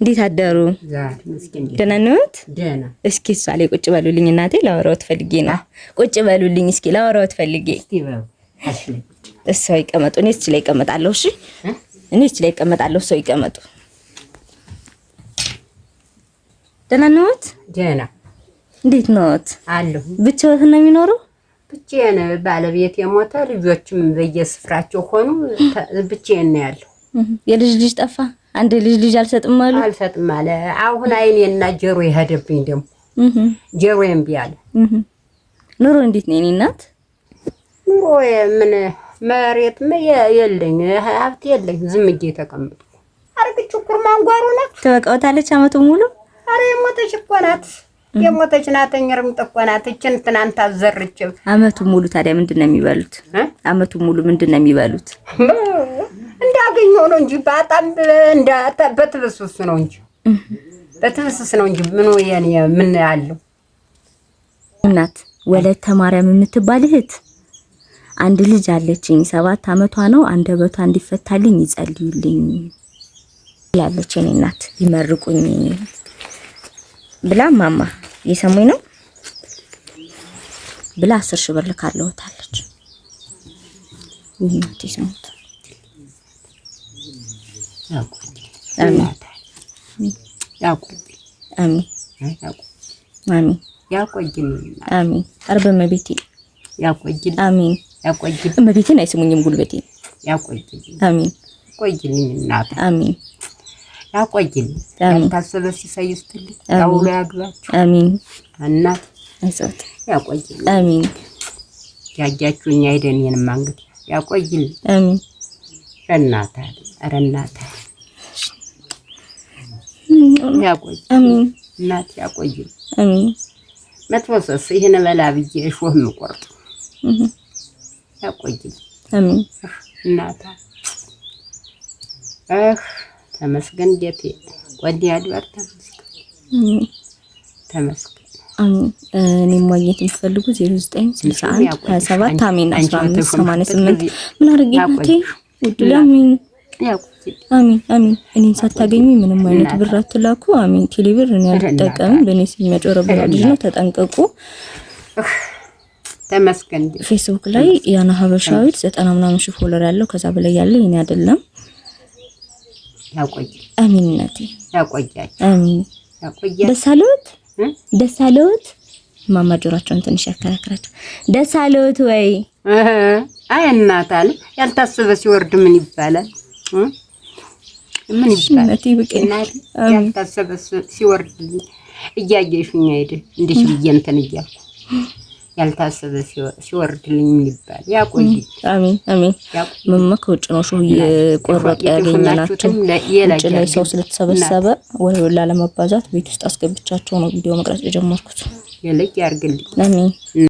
እንዴት አደሩ? ደህና ነዎት? እስኪ እሷ ላይ ቁጭ በሉልኝ እናቴ፣ ላወራዎት ፈልጌ ነው። ቁጭ በሉልኝ እስኪ ላወራዎት ፈልጌ። እሷ ይቀመጡ፣ እኔ እች ላይ እቀመጣለሁ። እሺ እኔ እች ላይ እቀመጣለሁ፣ እሷ ይቀመጡ። ደህና ነዎት? ደህና። እንዴት ነዎት? አለሁ። ብቻዎትን ነው የሚኖሩ? ብቻዬን፣ ባለቤት የሞተ ልጆችም በየስፍራቸው ሆኑ፣ ብቻዬን ነው ያለሁ። የልጅ ልጅ ጠፋ? አንድ ልጅ ልጅ አልሰጥም አሉ። አልሰጥም አለ። አሁን አይኔና ጀሮ የሄደብኝ ደግሞ ጀሮዬ እምቢ አለ። ኑሮ እንዴት ነው የኔ እናት? ኑሮ ምን መሬት የለኝ ሀብት የለኝ፣ ዝም ብዬ ተቀመጥኩ። አርግች ኩርማንጓሮ ናት። ትበቃውታለች አመቱ ሙሉ። አረ የሞተች እኮ ናት፣ የሞተች ናት። እርምጥ እኮ ናት። እችን ትናንት አዘርችም። አመቱ ሙሉ ታዲያ ምንድን ነው የሚበሉት? አመቱ ሙሉ ምንድን ነው የሚበሉት? እንዳገኘው ነው እንጂ በጣም እንደ በትብስብስ ነው እንጂ በትብስብስ ነው እንጂ ምን የኔ ምን ያለው። እናት ወለተ ማርያም የምትባል እህት አንድ ልጅ አለችኝ፣ 7 አመቷ ነው። አንደበቷ እንዲፈታልኝ ይጸልዩልኝ ብላለች። የኔ እናት ይመርቁኝ ብላ ማማ እየሰሙኝ ነው ብላ 10 ሺህ ብር ልካለሁታለች። እናት ይሰሙት። አሜን አሜን አሜን አሜን። ኧረ በእመቤቴ አሜን። እመቤቴን አይስሙኝም ጉልበቴን። አሜን። አሜን። ያቆይልኝ። ያልታሰበ ሲሳይ ይስጥልኝ። ያውሎ ያግባችሁ። አሜን። እናት አይዞት። ያቆይልኝ። አሜን። ያያችሁኝ አይደን የኔማ እንግዲህ ያቆይልኝ። አሜን። እናት ኧረ እናት ያቆይ። አሜን። እናት ያቆይልኝ። አሜን። መጥፎሰስ ይሄን በላ ብዬ እሾህ የምቆርጥ ያቆይልኝ። አሜን። እናታ እህ ተመስገን ጌቴ ወዲህ አድባር ተመስገን ተመስገን። አሜን። እኔ ማግኘት የምትፈልጉ 0961 27 አሜን 15 88 ምን አድርጌ እናቴ ውድ አሜን አሜን አሜን። እኔን ሳታገኙ ምንም አይነት ብር አትላኩ። አሜን። ቴሌብር እኔ አልጠቀምም። በእኔ ስም የሚያጭበረብር ልጅ ነው፣ ተጠንቀቁ። ተመስገን። ፌስቡክ ላይ ያና ሀበሻዊት 90 ምናምን ሺህ follower ያለው ከዛ በላይ ያለ የኔ አይደለም። ያቆይ። አሜን እናቴ ያቆያችሁ። አሜን። ያቆያችሁ። ደስ አለዎት? ደስ አለዎት? ማማ ጆሯቸውን ትንሽ ያከራክራቸው። ደስ አለዎት ወይ? አይ እናት አለ ያልታሰበ ሲወርድ ምን ይባላል? ምን ይባላል? እናቴ ያልታሰበ ሲወርድ እያየሽኝ አይደል? እንዴት ብዬ እንትን እያልኩ ያልታሰበ ሲወርድልኝ ምን ይባላል? ያቆይልኝ። አሜን አሜን። መማ ከውጭ ነው ሾህ እየቆረጡ ያገኘናቸው። ውጭ ላይ ሰው ስለተሰበሰበ ወይ ላለመባዛት ቤት ውስጥ አስገብቻቸው ነው ቪዲዮ መቅረጽ የጀመርኩት። የለይ ያርግልኝ። አሜን።